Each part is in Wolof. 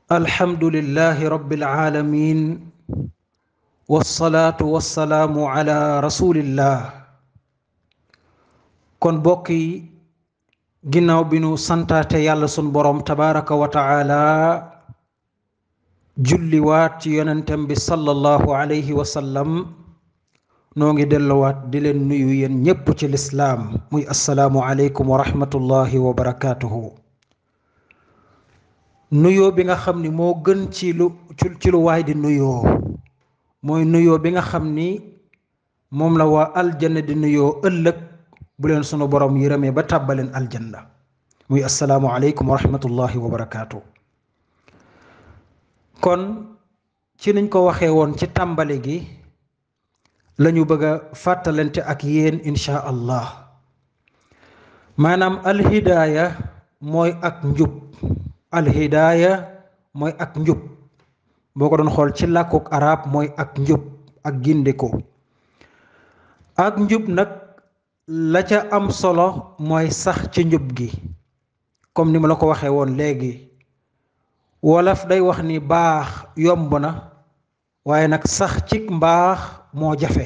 alhamdulillahi rabbil alamin wassalaatu wassalaamu ala rasulillah. kon bokk yi ginnaaw bi nu santaate yàlla sun boroom tabaraka wa taala julliwaat ci yonentem bi sallallahu alayhi wa sallam noo ngi delluwaat di leen nuyu yéen ñépp ci lislaam muy assalaamu aleykum wa rahmatullahi wa barakaatuhu. nuyoo bi nga xam ni moo gën ci lu waay di nuyoo mooy nuyoo bi nga xam ni moom la waa aljanna di nuyoo ëllëg bu leen sunu borom yërëmee ba tàbbaleen aljanna muy assalaamu aleykum wa rahmatullahi wa barakaatu. kon ci niñ ko waxee woon ci tàmbali gi lañu bëgg a fàttalante ak yéen insha allah. maanaam alhidaaya mooy ak njub. alhidaaya mooy ak njub boo ko doon xool ci làkkuk arab mooy ak njub ak gindiku. ak njub nag la ca am solo mooy sax ci njub gi comme ni ma la ko waxee woon léegi. wolof day wax ni baax yomb na waaye nag sax cig mbaax moo jafe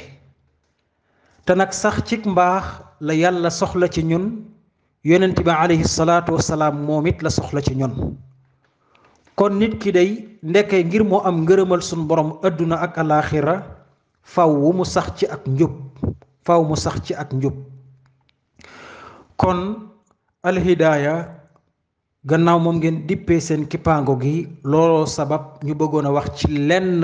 te nag sax cig mbaax la yàlla soxla ci ñun, yonent bi alayhi salaatu wasalaam moom it la soxla ci ñun. kon nit ki day ndekkee ngir moo am ngërëmal suñ borom adduna ak alaaxira faw mu sax ci ak njub faw mu sax ci ak njub. kon alhidaaya gannaaw moom ngeen dippee seen kippaango gi looloo sabab ñu bëggoon a wax ci lenn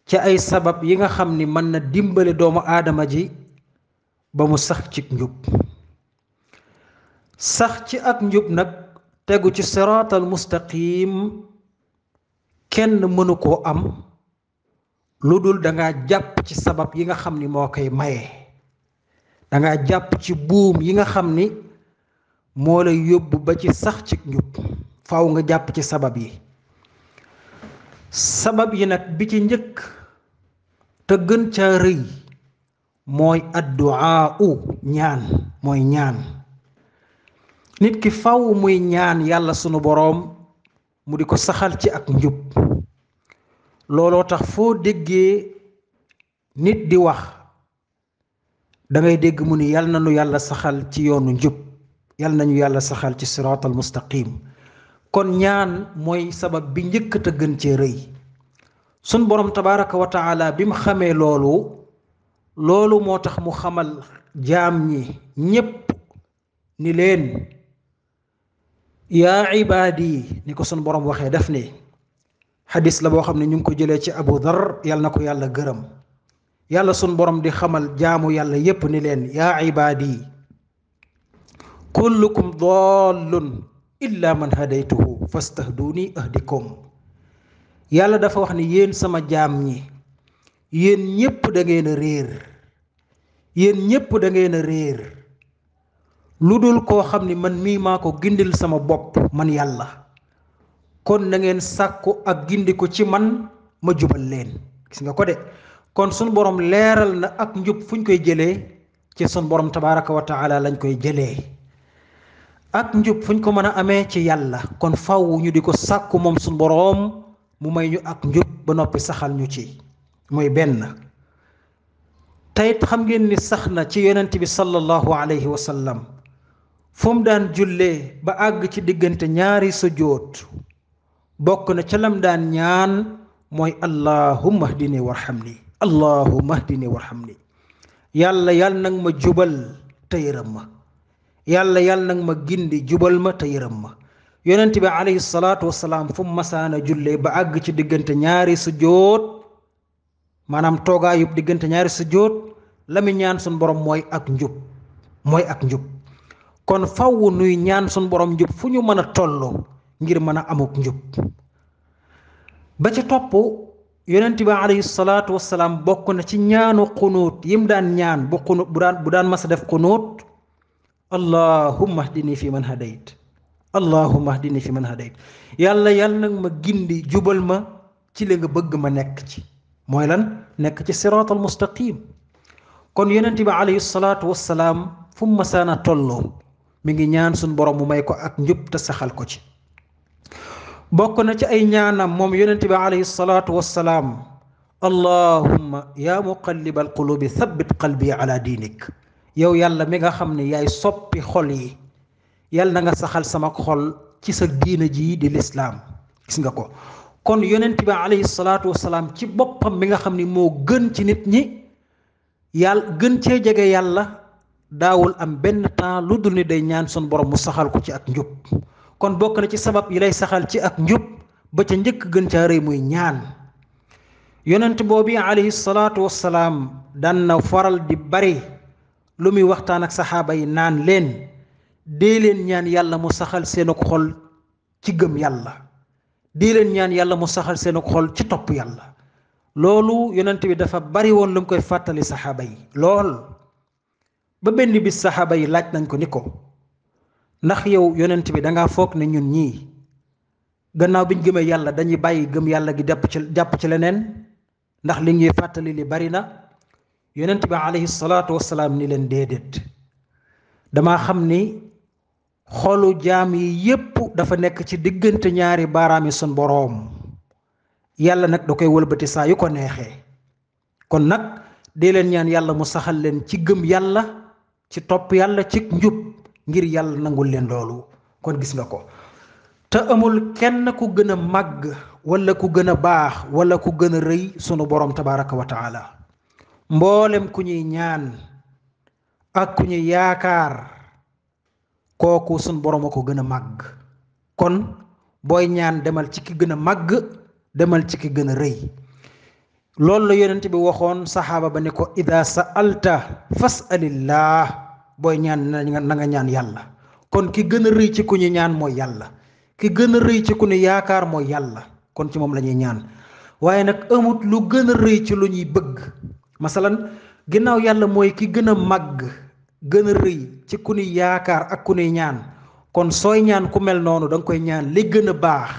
ci ay sabab yi nga xam ni mën na dimbale doomu aadama ji ba mu sax ci njub. sax ci ak njub nag tegu ci siraatal mustaqim kenn mënu koo am lu dul danga jàpp ci sabab yi nga xam ni moo koy maye. danga jàpp ci buum yi nga xam ni moo lay yóbbu ba ci sax ci njub faaw nga jàpp ci sabab yi. sabab yi nag bi ci njëkk te gën ca rëy mooy adduaa ñaan mooy ñaan. nit ki faw muy ñaan yàlla sunu boroom mu di ko saxal ci ak njub. looloo tax foo déggee nit di wax dangay dégg mu ni yal na nu yàlla saxal ci yoonu njub, yal nañu yàlla saxal ci siraatal mustaqim. kon ñaan mooy sabab bi njëkk te gën cee rëy. sun boroom tabaraka wa taala bi mu xamee loolu moo tax mu xamal jaam ñi ñépp ni leen yaa ibaadi ni ko sun boroom waxee def ni xadis la boo xam ne ñu ngi ko jëlee ci Abu Dhar yàlla na ko yàlla gërëm. yàlla sun boroom di xamal jaamu yàlla yépp ni leen yaa ibaadi kullukum dallun illa man hadaytuhu fastahduni ahdikum. yàlla dafa wax ni yéen sama jaam ñi yéen ñépp da ngeen a réer yéen ñépp da ngeen a réer lu dul koo xam ni man mii maa ko gindil sama bopp man yàlla. kon na ngeen sàkku ak gindi ko ci man ma jubal leen. gis nga ko de kon sun borom leeral na ak njub fu ñu koy jëlee ci sun borom tabaraka wa taala lañ koy jëlee. ak njub fu ñu ko mën a amee ci yàlla. kon faw ñu di ko sàkku moom sun borom mu may ñu ak njub ba noppi saxal ñu ci mooy benn. tayit xam ngeen ni sax na ci yonent bi sallallahu alayhi wa sallam fu mu daan jullee ba àgg ci diggante ñaari sujjóot bokk na ca lam daan ñaan mooy allahumma hdini warhamni allahumma hdini warhamni. yàlla nag ma jubal te yërëm ma. yàlla nag ma gindi jubal ma te yërëm ma. yonent bi alayhi salaatu wasalaam fu mu masaana jullee ba àgg ci diggante ñaari sujjóot maanaam toogaayub diggante ñaari sujjóot la mi ñaan sun borom mooy ak njub mooy ak njub. kon faw nuy ñaan sun borom njub fu ñu mën a toll ngir mën a amuk njub. ba ca topp yonent bi alayhi salaatu wasalaam bokk na ci ñaanu xunuut yim daan ñaan bu daan masa def xunuut allahumma hdini fi man hadayt allahumma hdini fi man hadayt. yàlla nag ma gindi jubal ma ci li nga bëgg ma nekk ci mooy lan nekk ci siraatal mustaqim. kon yonent bi alayhi salaatu wasalaam fu mu masaana tolloo mi ngi ñaan suñ borom mu may ko ak njub te saxal ko ci. bokk na ci ay ñaanam moom yonent bi alayhi salaatu wassalaam allahumma yaa muqallibal qulubi thabbit qalbi ala diinik. yow yàlla mi nga xam ne yaay soppi xol yi, yàlla na nga saxal sama xol ci sa diina ji di lislaam. gis nga ko, kon yonent bi alayhi salaatu wassalaam ci boppam mi nga xam ni moo gën ci nit ñi, yàlla gën cee jege yàlla, daawul am benn temps lu dul ni day ñaan sun borom mu saxal ko ci ak njub. kon bokk na ci sabab yi lay saxal ci ak njub ba ca njëkk gën caa rëy muy ñaan. yonent boobu alayhi salaatu wassalaam daan na faral di bari lu muy waxtaan ak saxaaba yi naan leen dee leen ñaan yàlla mu saxal seen xol ci gëm yàlla, dee leen ñaan yàlla mu saxal seen xol ci topp yàlla. loolu yonent bi dafa bari woon lu mu koy fàttali saxaaba yi lool, ba benn bis saxaaba yi laaj nañ ko ni ko ndax yow yonent bi dangaa foog ne ñun ñii gannaaw biñ gëmee yàlla dañuy bàyyi gëm yàlla gi jàpp ci leneen, ndax li ñuy fàttali li bari na. yonent bi alayhi salaatu wassalaam ni leen déedéet, damaa xam ni xolu jaam yi yépp dafa nekk ci diggante ñaari baaraami sun boroom, yàlla nag da koy wëlbati saa yu ko neexee. kon nag dee leen ñaan yàlla mu saxal leen ci gëm yàlla, ci topp yàlla, ci njub, ngir yàlla nangul leen loolu. kon gis nga ko, te amul kenn ku gën a màgg wala ku gën a baax wala ku gën a rëy sunu boroom tabaraka wa taala. mboolem ku ñuy ñaan ak ku ñuy yaakaar kooku sunu boroom a ko gën a màgg. kon booy ñaan demal ci ki gën a màgg, demal ci ki gën a rëy. loolu la yonent bi waxoon saxaaba ba ne ko ida sa'alta fas'alillah, booy ñaan na nga ñaan yàlla. kon ki gën a rëy ci ku ñu ñaan mooy yàlla, ki gën a rëy ci ku ñu yaakaar mooy yàlla. kon ci moom la ñuy ñaan. waaye nag amut lu gën a rëy ci lu ñuy bëgg. masalan ginnaaw yàlla mooy ki gën a màgg, gën a rëy ci ku ñu yaakaar ak ku ñuy ñaan. kon sooy ñaan ku mel noonu da nga koy ñaan li gën a baax,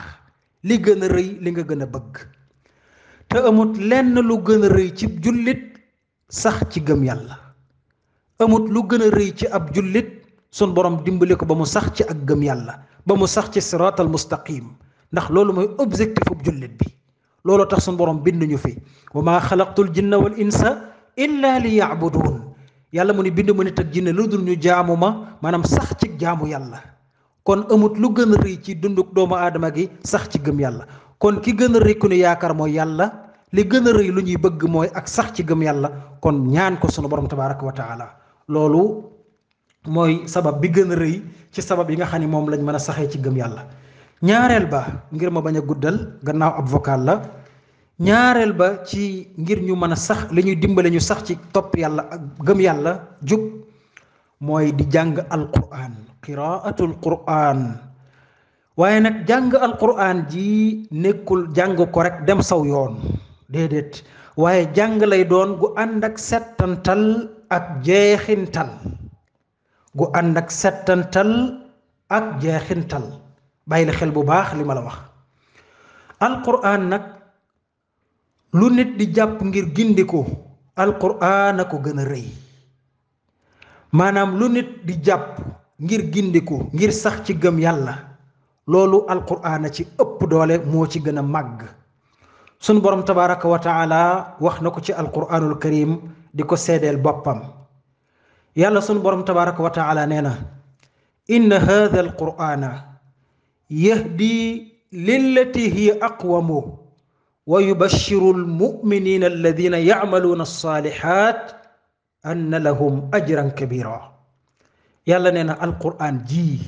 li gën a rëy, li nga gën a bëgg. te amut lenn lu gën a rëy ci jullit sax ci gëm yàlla. amut lu gën a rëy ci ab jullit sun borom dimbali ko ba mu sax ci ak gëm yàlla, ba mu sax ci siraatal mustaqim, ndax loolu mooy objectif bu jullit bi. loolu tax sun borom bind ñu fi wa maa xalaqtul jinna wal insa illa li ya'budun. yàlla mu ni bind mu nit ak jinne lu dul ñu jaamu ma, maanaam sax ci jaamu yàlla. kon amut lu gën a rëy ci dunduk doomu aadama gi sax ci gëm yàlla. kon ki gën a rëy ku ne yaakaar mooy yàlla, li gën a rëy lu ñuy bëgg mooy ak sax ci gëm yàlla. kon ñaan ko sunu borom tabaraka wa taala, loolu mooy sabab bi gën a rëy ci sabab yi nga xam ne moom lañ mën a saxee ci gëm yàlla. ñaareel ba, ngir ma bañ a guddal gannaaw ab vocal la, ñaareel ba ci ngir ñu mën a sax li ñuy dimbale ñu sax ci topp yàlla ak gëm yàlla jub, mooy di jàng alquran, qiraatul quran. waaye nag jàng alquran ji nekkul jàng ko rek dem saw yoon, déedéet, waaye jàng lay doon gu ànd ak settantal ak jeexintal, gu ànd ak settantal ak jeexintal. bàyyi la xel bu baax li ma la wax. alquran nag lu nit di jàpp ngir gindiku, alquran a ko gën a rëy. maanaam lu nit di jàpp ngir gindiku, ngir sax ci gëm yàlla, loolu alquran a ci ëpp doole, moo ci gën a màgg. sunu borom tabaraka wa taala wax na ko ci alquranul karim di ko seedeel boppam. yàlla sunu borom tabaraka wa taala nee na inna hadha alqurana yahdi lillati hiya aqwamu wa yubashiru almuminina alladina yacmaluuna alsalihat anna lahum ajran kabira. yàlla nee na alquran ji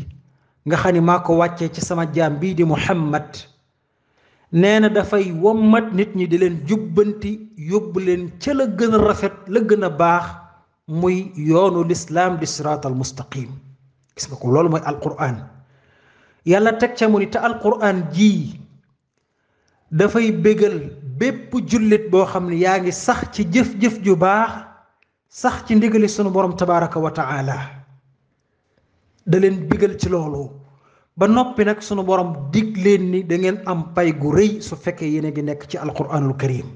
nga xam ni maa ko wàccee ci sama jaam bii di Muhammad, nee na dafay wommat nit ñi di leen jubbanti yóbbu leen ca la gën a rafet, la gën a baax, muy yoonu lislaam di siraatal mustaqim. gis nga ko, loolu mooy alquran. yàlla teg ca mu ni te alquran ji dafay bégal bépp jullit boo xam ne yaa ngi sax ci jëf-jëf ju baax, sax ci ndigali sunu borom tabaraka wa taala. da leen bégal ci loolu ba noppi nag sunu borom dig leen ni da ngeen am pay gu rëy su fekkee yéen a ngi nekk ci alquranul karim.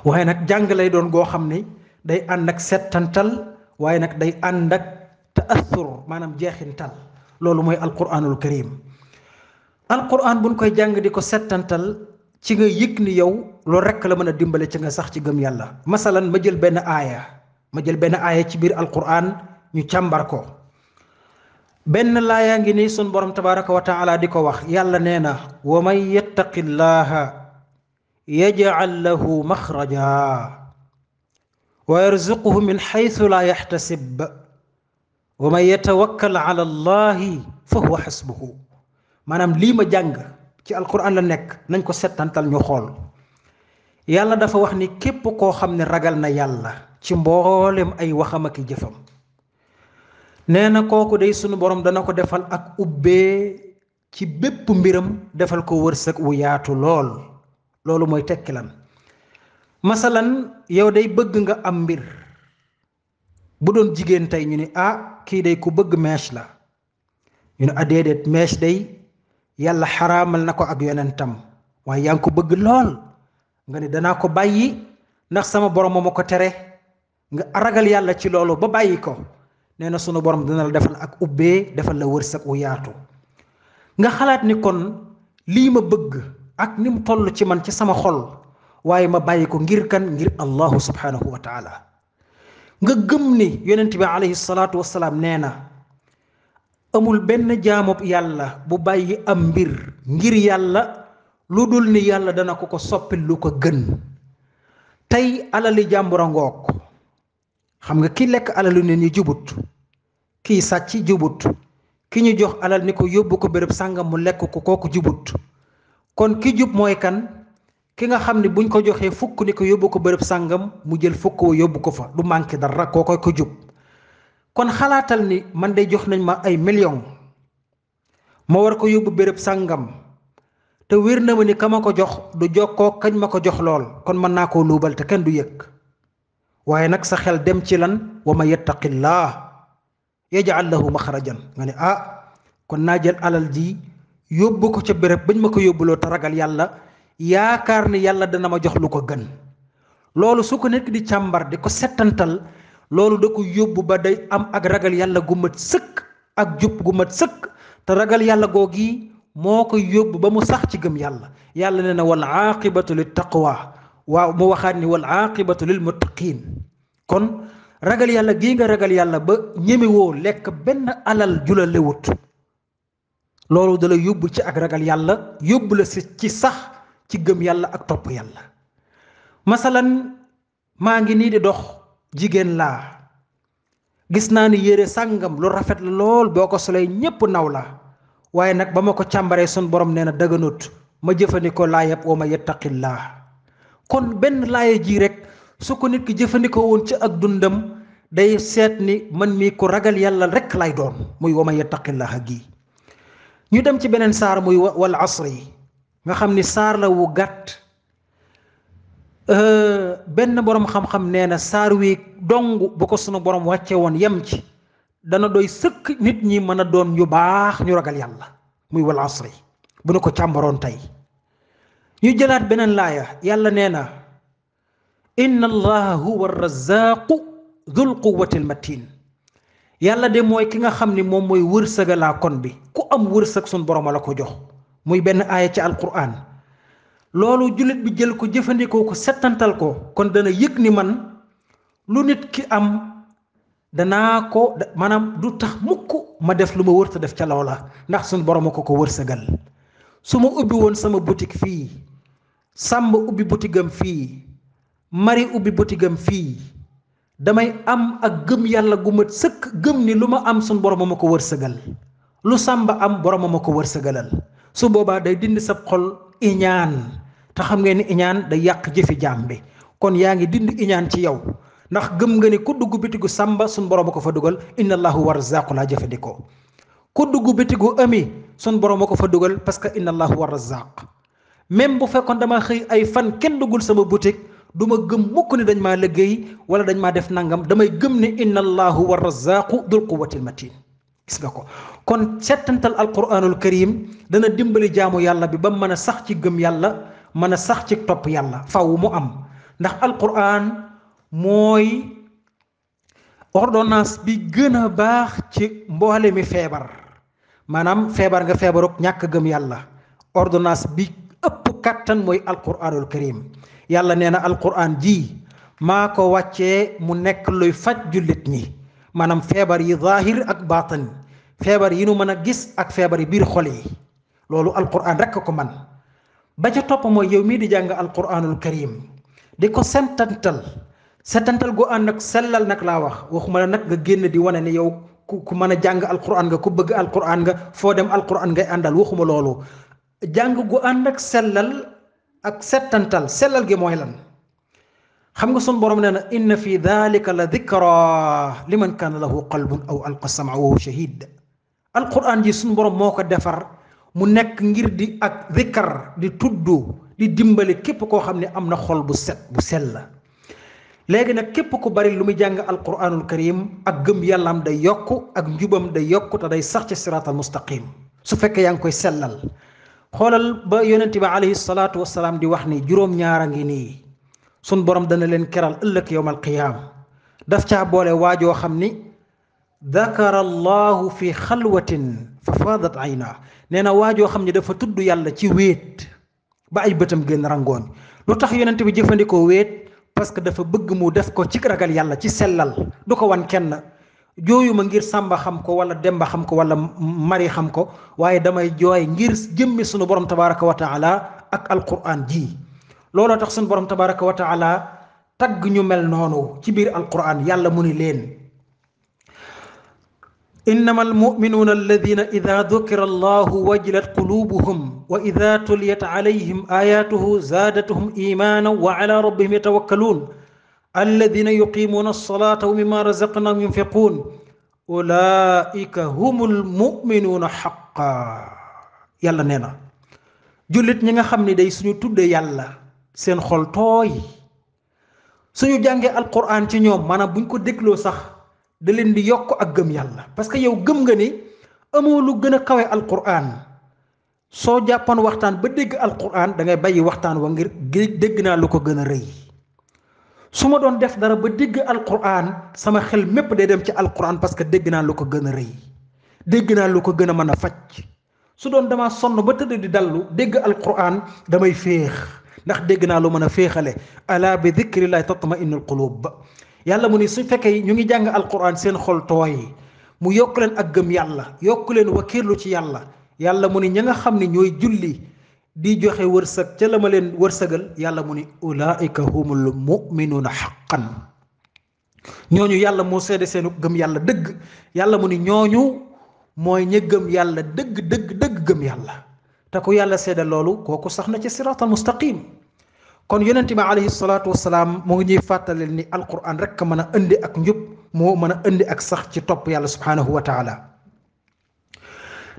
waaye nag jàng lay doon goo xam ne day ànd ak settantal, waaye nag day ànd ak ta'assur, maanaam jeexintal. loolu mooy alquranul karim. alquran buñ koy jàng di ko settantal ci nga yëg ni yow loolu rekk la mën a dimbale ci nga sax ci gëm yàlla. masalan ma jël benn aaya ci biir alquran ñu càmbar ko. benn laayaa ngi nii sun borom tabaraka wa taala di ko wax yàlla nee na wa man yattaqi llaha yaj'al lahu maxraja wa yarzuquhu min xaytu laa yaxtasib wa man yatawakkal ala allahi fa huwa xasbuhu. maanaam lii ma jàng ci alquran la nekk, nañ ko settantal ñu xool. yàlla dafa wax ni képp koo xam ne ragal na yàlla ci mboolem ay waxam ak jëfam, nee na kooku day sunu borom dana ko defal ak ubbee ci bépp mbiram, defal ko wërsëg wu yaatu lool. loolu mooy tekki lan? masalan yow day bëgg nga am mbir, bu doon jigéen tey ñu ni kii day ku bëgg mèche la, ñu ne déedéet, mèche day yàlla xaraamal na ko ak yonentam, waaye yaa ngi ko bëgg lool, nga ni danaa ko bàyyi ndax sama borom ma ko tere, nga ragal yàlla ci loolu ba bàyyi ko. nee na sunu borom dina la defal ak ubbee, defal la wërsëg wu yaatu. nga xalaat ni kon lii ma bëgg ak ni mu toll ci man ci sama xol, waaye ma bàyyi ko ngir kan? ngir allahu subhanahu wa taala. nga gëm ni yonent bi alayhi salaatu wasalaam nee na amul benn jaamub yàlla bu bàyyi am mbir ngir yàlla lu dul ni yàlla dana ko soppil lu ko gën. tey alali jàmbura ngoog, xam nga ki lekk alalu nit ñi jubut, kii sàcc jubut, ki ñu jox alal ni ko yóbbu ko béréb sàngam mu lekk ko, kooku jubut. kon ki jub mooy kan? ki nga xam ne buñ ko joxee fukk ni ko yóbbu ko béréb sàngam mu jël fukk wa yóbbu ko fa, du manqué dara, kookoy ko jub. kon xalaatal ni man day jox nañ ma ay million ma war ko yóbbu béréb sàngam, te wér na ma ni ka ma ko jox du jokkoo kañ ma ko jox lool, kon mën naa koo luubal te kenn du yëg. waaye nag sa xel dem ci lan? wa man yattaqillah yaj'al lahu maxrajan. nga ne kon naa jël alal ji yóbbu ko ca béréb bañ ma ko yóbbuloo te ragal yàlla, yaakaar ni yàlla dana ma jox lu ko gën. loolu su ko nekk di càmbar di ko settantal, loolu da ko yóbbu ba day am ak ragal yàlla gu mat sëkk ak jub gu mat sëkk, te ragal yàlla googi moo ko yóbbu ba mu sax ci gëm yàlla. yàlla nee na wal aaqibatu lit taqwa, waaw mu waxaat ni wal aaqibatu lil muttaqin. kon ragal yàlla gii nga ragal yàlla ba ñemewoo lekk benn alal jula lewut, loolu da la yóbbu ci ak ragal yàlla, yóbbu la ci sax ci gëm yàlla ak topp yàlla. masalan maa ngi nii di dox, jigéen laa, gis naa ni yére sàngam lu rafet la lool, boo ko solee ñépp naw la, waaye nag ba ma ko càmbaree sun borom nee na daganut ma jëfandikoo laayab wa man yattaqillah. kon benn laaya ji rek su ko nit ki jëfandikoo woon ci ak dundam, day seet ni man mii ko ragal yàlla rek lay doon, muy wa man yattaqillaha gi. ñu dem ci beneen saar muy wal asri, nga xam ni saar la wu gàtt. benn boroom xam-xam nee na saar wi dong bu ko sunu borom wàcce woon yem ci, dana doy sëkk nit ñi mën a doon ñu baax ñu ragal yàlla, muy wal asri bu nu ko càmbaroon tey. ñu jëlaat beneen laaya, yàlla nee na inna allaha huwa arrazaqu dhul quwwati almatin. yàlla de mooy ki nga xam ni moom mooy wërsëgalaa kon bi, ku am wërsëg sun borom la ko jox, muy benn aaya ci alquran. loolu jullit bi jël ko jëfandikoo ko settantal ko, kon dana yëg ni man lu nit ki am danaa ko maanaam du tax mukk ma def lu ma wërta def ca loola, ndax sun borom ko ko wërsëgal. su ma ubbi woon sama boutique fii, Sàmba ubbi butigam fii, Mari ubbi butigam fii, damay am ak gëm yàlla gu mat sëkk, gëm ni lu ma am sun borom ma ko wërsëgal, lu Sàmba am borom ma ko wërsëgalal. su boobaa day dindi sab xol iñaan, te xam ngeen ni iñaan day yàq jëfi jaam bi. kon yaa ngi dindi iñaan ci yow, ndax gëm nga ni ku dugg bitigu Sàmba sun borom ko fa dugal, inna allahu huwa razzaqu laa jëfandikoo. ku dugg bitigu Ami sun borom ko fa dugal, parce que inna allahu huwa razzaq. même bu fekkoon dama xëy ay fan kenn duggul sama boutique, du ma gëm mukk ni dañ maa liggéey wala dañ maa def nangam, damay gëm ni inna allahu huwa razzaqu dul quwwatil matin. gis nga ko. kon settantal alquranul karim dana dimbali jaamu yàlla bi ba mën a sax ci gëm yàlla, mën a sax ci topp yàlla faw mu am. ndax alquran mooy ordonnance bi gën a baax ci mboole mi feebar. maanaam feebar nga feebaruk ñàkk gëm yàlla, ordonnance bi ëpp kàttan mooy alquranul karim yàlla nee na alquran ji maa ko wàccee mu nekk luy faj jullit ñi maanaam feebar yi zaahir ak baatin feebar yi nu mën a gis ak feebar yi biir xol yi loolu alquran rekk ko man ba ca topp mooy yow mii di jàng alquranul karim di ko setantal gu ànd ak sellal nag laa wax waxuma la nag nga génn di wane ne yow ku mën a jàng alquran nga ku bëgg alquran nga foo dem alquran ngay àndal waxuma loolu jàng gu ànd ak sellal ak setantal sellal gi mooy lan xam nga sun borom nee na inna fi dalika la dikra liman kaana lahu qalbun aw alqa sama wa huwa shahid alquran ji sun borom moo ko defar mu nekk ngir di ak zikar di tudd di dimbali képp koo xam ne am na xol bu set bu sell léegi nag képp ku bari lu muy jàng alquranul karim ak gëm yàllaam day yokku ak njubam day yokku te day sax ci siraatal mustaqim su fekkee yaa ngi koy sellal xoolal ba yonente bi alayhi salaatu wasalaam di wax ni juróom-ñaara ngi nii sun borom dana leen keral ëllëg yowmal qiyaam daf caa boole waajoo xam ni dakara allahu fi xalwatin fa faadat ayna nee na waajoo xam ni dafa tudd yàlla ci wéet ba ay bëtam génn rangooñ lu tax yonent bi jëfandikoo wéet parce que dafa bëgg mu def ko ci ragal yàlla ci sellal du ko wan kenn jooyuma ngir sàmba xam ko wala demba xam ko wala mari xam ko waaye damay jooy ngir jëmmi sunu borom tabaraka wa taala ak alquran ji looloo tax sunu borom tabaraka wa taala tagg ñu mel noonu ci biir alquran yàlla mu ni leen innama almuminuuna alladina ida dukira allahu wajilat qulubuhum wa ida tuliyat alayhim ayatuhu zaadatuhum imanan wa ala rabbihim yatawakkaluun alladina yuqimuuna alsalata wa mimma razaqnahum yunfiquun ulaika humul muminuuna xaqa yàlla nee na jullit ñi nga xam ne day suñu tuddee yàlla seen xol tooy suñu jàngee alquran ci ñoom maanaam buñ ko dégloo sax da leen di yokk ak gëm yàlla parce que yow gëm nga ni amoo lu gën a kawe alquran soo jàppoon waxtaan ba dégg alquran da ngay bàyyi waxtaan wa ngir dégg naa lu ko gën a rëy su ma doon def dara ba dégg alquran sama xel mépp day dem ci alquran parce que dégg naa lu ko gën a rëy dégg naa lu ko gën a mën a faj su doon dama sonn ba tëdd di dallu dégg alquran damay féex ndax dégg naa lu mën a féexale ala bi dhikrillahi tatma'innul qulub yàlla mu ni su fekkee ñu ngi jàng alquran seen xol tooy mu yokk leen ak gëm yàlla yokk leen wakiirlu ci yàlla yàlla mu ni ña nga xam ne ñooy julli di joxe wërsëg ca la ma leen wërsëgal yàlla mu ni ulaika humul muminuuna xaqan ñooñu yàlla moo seede seenu gëm yàlla dëgg yàlla mu ni ñooñu mooy ña gëm yàlla dëgg gëm yàlla te ku yàlla seede loolu kooku sax na ci siraatal mustaqim kon yonent bi alayhi salaatu wasalaam moo ngi ñuy fàttaleel ni alquran rek mën a indi ak njub moo mën a indi ak sax ci topp yàlla subhanahu wa taala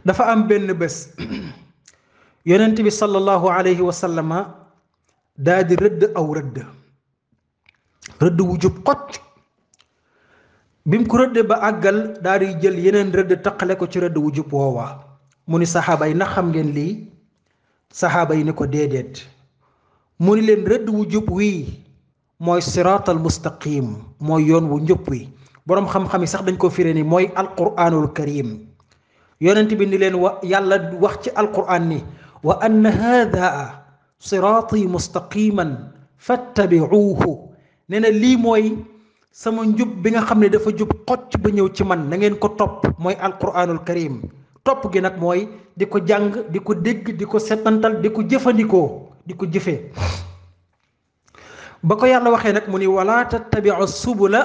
dafa am benn bés yonent bi sallallahu alayhi wa sallama daa di rëdd aw rëdd wu jub xocc bi mu ko rëddee ba àggal daa di jël yeneen rëdd taqale ko ci rëdd wu jub woowa mu ni saxaaba yi ndax xam ngeen lii saxaaba yi ni ko déedéet mu ni leen rëdd wu jub wii mooy siraatal mustaqim mooy yoon wu njub wi boroom xam-xam yi sax dañ ko firé ni mooy alquranul karim yonent bi ni leen yàlla wax ci alquran ni wa anna haada siraati mustaqiman fattabiuuhu nee na lii mooy sama njub bi nga xam ne dafa jub xocc ba ñëw ci man na ngeen ko topp mooy alquranul karim topp gi nag mooy di ko jàng di ko dégg di ko setantal di ko jëfandikoo di ko jëfee ba ko yàlla waxee nag mu ni wala tattabiu subula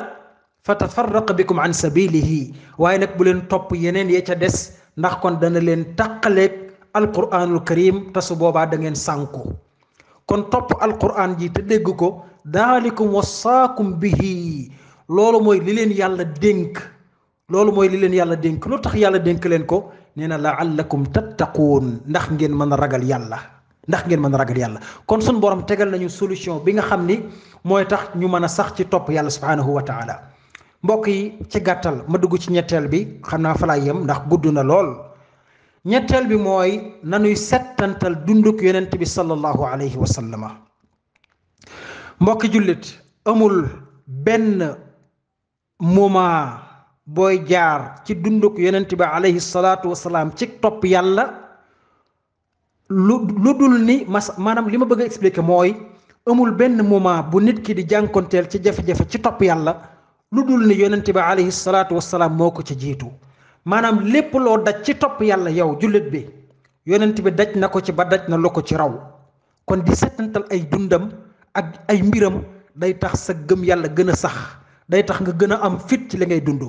fa tafarraqa bikum an sabilihi waaye nag bu leen topp yeneen yee ca des ndax kon dana leen tàqaleeg alquranul karim te su boobaa da ngeen sànku kon topp alquran ji te dégg ko daalikum wasaakum bihi loolu mooy li leen yàlla dénk lu tax yàlla dénk leen ko nee na laallakum tattaquun ndax ngeen mën a ragal yàlla kon sun borom tegal nañu solution bi nga xam ni mooy tax ñu mën a sax ci topp yàlla subhanahu wa taala mbokk yi ci gàttal ma dugg ci ñetteel bi xam naa fa laa yem ndax gudd na lool ñetteel bi mooy nanuy settantal dunduk yonent bi sallallahu alayhi wa sallama mbokki jullit amul benn moment booy jaar ci dunduk yonent bi alayhi salaatu wasalaam ci topp yàlla lu dul ni maanaam li ma bëgg a expliquer mooy amul benn moment bu nit ki di jànkonteel ci jafe-jafe ci topp yàlla lu dul ni yonent bi alayhi salaatu wassalaam moo ko ci jiitu maanaam lépp loo daj ci topp yàlla yow jullit bi yonent bi daj na ko ci ba daj na lu ko ci raw kon di settantal ay dundam ak ay mbiram day tax sa gëm yàlla gën a sax day tax nga gën a am fit ci li ngay dund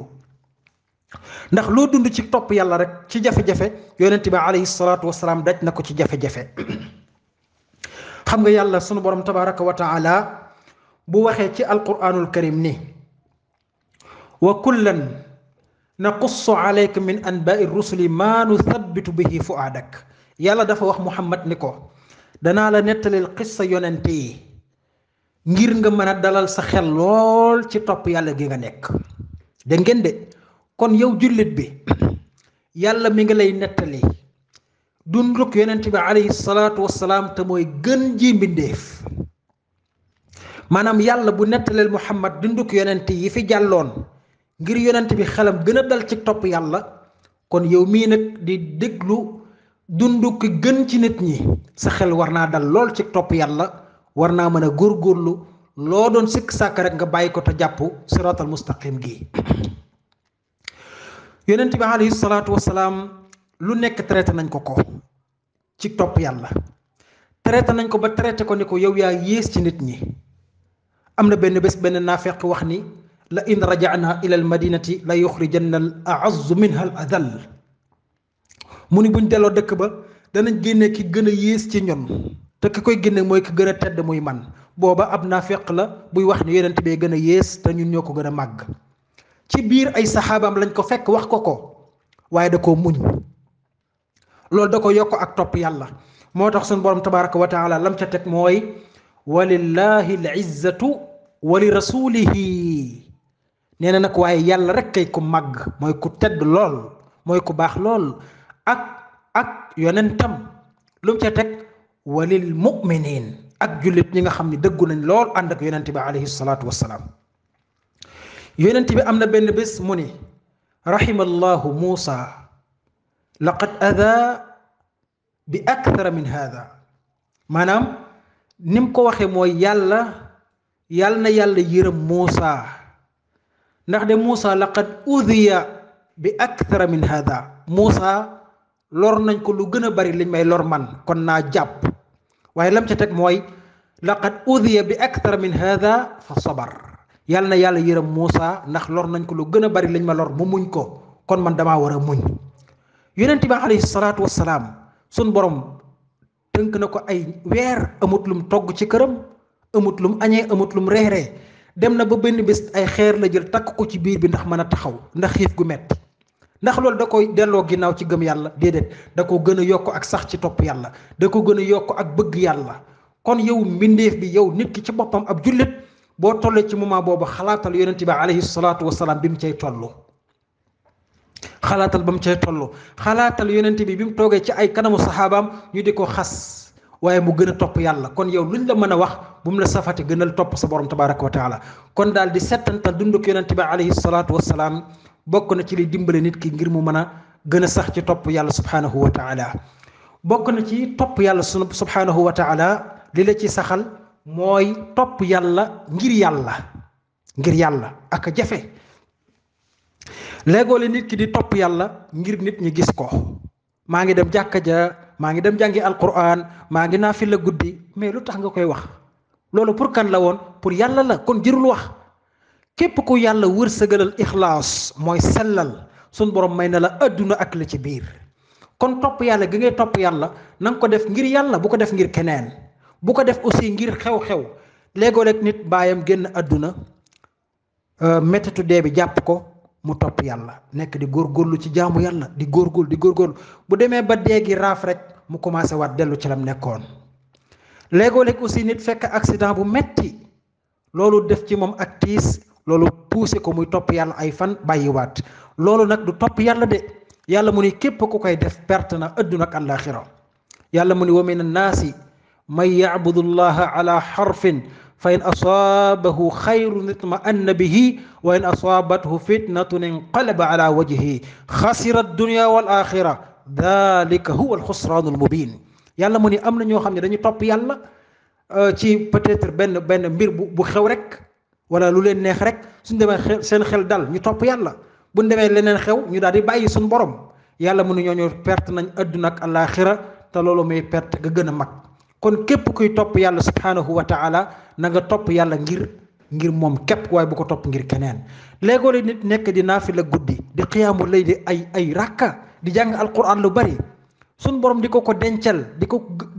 ndax loo dund ci topp yàlla rek ci jafe-jafe yonent bi alayhi salaatu wassalaam daj na ko ci jafe-jafe xam nga yàlla sunu borom tabaraka wa taala bu waxee ci alquranul karim ni wa kullan naqussu alayka min anbaai rusuli maa nuthabitu bihi fuaadak yàlla dafa wax muhammad ni ko danaa la nettalil xissa yonente yi ngir nga mën a dalal sa xel lool ci topp yàlla gi nga nekk dégg ngeen de kon yow jullit bi yàlla mi ngi lay nettali dunduk yonent bi alayhi salaatu wassalaam te mooy gën ji mbindéef maanaam yàlla bu nettaleel muhammad dunduk yonent yi fi jàlloon ngir yonent bi xelam gën a dal ci topp yàlla kon yow mii nag di déglu dunduk gën ci nit ñi sa xel war naa dal lool ci topp yàlla war naa mën a góorgóorlu loo doon sikk sàkk rek nga bàyyi ko te jàpp siraatal mustaqim gi yonent bi alayhi salaatu wassalaam lu nekk traité nañ ko ci topp yàlla traité nañ ko ba traité ko ni ko yow yaa yées ci nit ñi am na benn bés benn naafeq wax ni la in raja'na ila al madinati la yuxrijanna al a'azzu minha al adall mu ni buñ delloo dëkk ba danañ génne ki gën a yées ci ñun te ki koy génne mooy ki gën a tedd muy man booba ab naafeq la buy wax ni yonent bee gën a yées te ñun ñoo ko gën a màgg ci biir ay saxaabaam lañ ko fekk wax ko waaye da koo muñ loolu da ko yokk ak topp yàlla moo tax suñu borom tabaraka wa taala lam ca teg mooy walillahi al izzatu wa li rasulihi nee na nag waaye yàlla rek kay ku màgg mooy ku tedd lool mooy ku baax lool ak yonentam lu mu ca teg walil muminin ak jullit ñi nga xam ne dëggu nañ lool ànd ak yonent bi alayhi salaatu wassalaam yonent bi am na benn bés mu ni rahimallahu Muusa laqad ada bi akthara min hada maanaam ni mu ko waxee mooy yàlla na yàlla yërëm Muusa ndax de Muusa laqad udiya bi akthara min hada Muusa lor nañ ko lu gën a bari liñ may lor man kon naa jàpp waaye lam ca teg mooy laqad udiya bi akthara min hada fa sabar yàlla na yàlla yërëm Muusa ndax lor nañ ko lu gën a bari liñ ma lor mu muñ ko kon man damaa war a muñ yonent bi alayhi salaatu wassalaam sun borom tënk na ko ay weer amut lum togg ci këram amut lum añee amut lum reeree dem na ba benn bés ay xeer la jël takk ko ci biir bi ndax mën a taxaw ndax xiif gu metti ndax loolu da koy delloo ginnaaw ci gëm yàlla déedéet da ko gën a yokk ak sax ci topp yàlla da ko gën a yokk ak bëgg yàlla kon yow mbindeef bi yow nit ki ci boppam ab jullit boo tollee ci moment boobu xalaatal yonent bi alayhi salaatu wassalaam bi mu cay toll xalaatal ba mu cay toll xalaatal yonent bi mu toogee ci ay kanamu saxaabaam ñu di ko xas waaye mu gën a topp yàlla kon yow luñ la mën a wax bu mu la safati gënal topp sa borom tabaraka wa taala kon daal di settantal dunduk yonent bi alayhi salaatu wassalaam bokk na ci li dimbale nit ki ngir mu mën a gën a sax ci topp yàlla subhanahu wa taala bokk na ci topp yàlla subhanahu wa taala li la ci saxal mooy topp yàlla ngir yàlla ak jafe léegoo le nit ki di topp yàlla ngir nit ñi gis ko maa ngi dem jàkka ja maa ngi dem jàngi alquran maa ngi naafila guddi mais lu tax nga koy wax loolu pour kan la woon pour yàlla la kon jërul wax képp ku yàlla wërsëgalal ixlaas mooy sellal sun borom may na la adduna ak la ci biir kon topp yàlla gi ngay topp yàlla na nga ko def ngir yàlla bu ko def ngir keneen bu ko def aussi ngir xew-xew léegoo rek nit baayam génn adduna méttitu dee bi jàpp ko mu topp yàlla nekk di góorgóorlu ci jaamu yàlla di góorgóorlu bu demee ba dee gi raaf rek mu commencé waat dellu ci lam nekkoon léegoo rek aussi nit fekk accident bu metti loolu def ci moom ak tiis loolu poussé ko muy topp yàlla ay fan bàyyiwaat loolu nag du topp yàlla de yàlla mu ni képp ku koy def perte na adduna ak àllaaxira yàlla mu ni wa min annaasi man yacbudu llaha ala xarfin fa in asaabahu xayrun itma'anna bihi wa in asaabathu fitnatun inqalaba ala wajhihi xasira addunya wal axira dalika huwa alxusraanu almubin yàlla mu ni am na ñoo xam ne dañu topp yàlla ci peut-être benn mbir bu xew rek wala lu leen neex rek suñ demee seen xel dal ñu topp yàlla buñ demee leneen xew ñu daal di bàyyi suñ borom yàlla mu ni ñooñu perte nañ àdduna ak àllaaxira te loolu muy perte ga gën a mag. kon képp kuy topp yàlla subhanahu wa taala na nga topp yàlla ngir moom képp waaye bu ko topp ngir keneen léegoo la nit nekk di naafila guddi di xiyaamu lay di ay rakka di jàng alquran lu bari suñ borom di ko dencal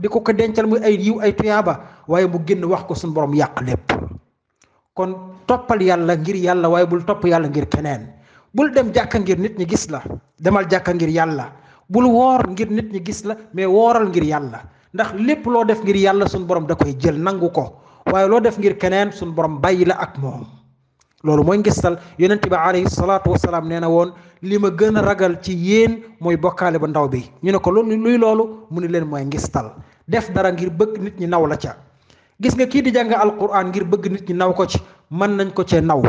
di ko dencal muy ay yiw ay tuyaaba waaye mu génn wax ko suñ borom yàq lépp. kon toppal yàlla ngir yàlla waaye bul topp yàlla ngir keneen bul dem jàkka ngir nit ñi gis la demal jàkka ngir yàlla bul woor ngir nit ñi gis la mais wooral ngir yàlla ndax lépp loo def ngir yàlla suñ borom da koy jël nangu ko waaye loo def ngir keneen suñ borom bàyyi la ak moom. loolu mooy ngistal yonent bi alayhi salaatu wasalaam nee na woon li ma gën a ragal ci yéen mooy bokkaale ba ndaw bi ñu ne ko loolu luy loolu mu ni leen mooy ngistal def dara ngir bëgg nit ñi naw la ca. gis nga kii di jàng alquran ngir bëgg nit ñi naw ko ci mën nañ ko cee naw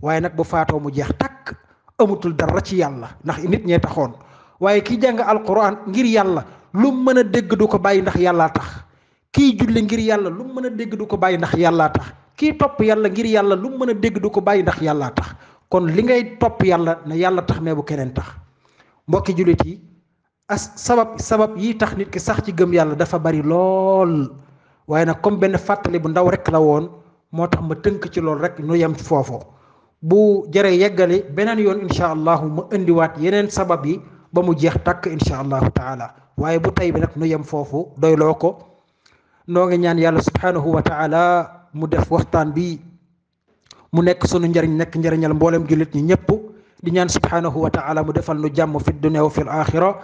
waaye nag bu faatoo mu jeex takk amutul dara ci yàlla ndax nit ñee taxoon waaye kii jàng alquran ngir yàlla lu mën a dégg du ko bàyyi ndax yàllaa tax kii julli ngir yàlla lu mën a dégg du ko bàyyi ndax yàllaa tax kii topp yàlla ngir yàlla lu mën a dégg du ko bàyyi ndax yàllaa tax kon li ngay topp yàlla na yàlla tax mais bu keneen tax. mbokki jullit yi sabab yi tax nit ki sax ci gëm yàlla dafa bari lool waaye nag comme benn fàttali bu ndaw rek la woon moo tax ma tënk ci loolu rek nu yem foofu bu jëree yeggali beneen yoon incha allahu ma indiwaat yeneen sabab yi ba mu jeex takk incha allahu taala waaye bu tey bi nag nu yem foofu doyloo ko noo ngi ñaan yàlla subhanahu wa taala mu def waxtaan bi mu nekk sunu njariñ nekk njariñal mboolem jullit ñi ñëpp di ñaan subhanahu wa taala mu defal nu jàmm fi dunya wa fi al-axira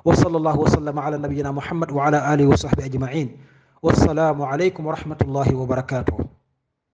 wa sallallahu wa sallama ala nabiyina muhammad wa ala alihi wa sahbi ajmain wassalaamu alaykum wa rahmatullahi wa barakatuh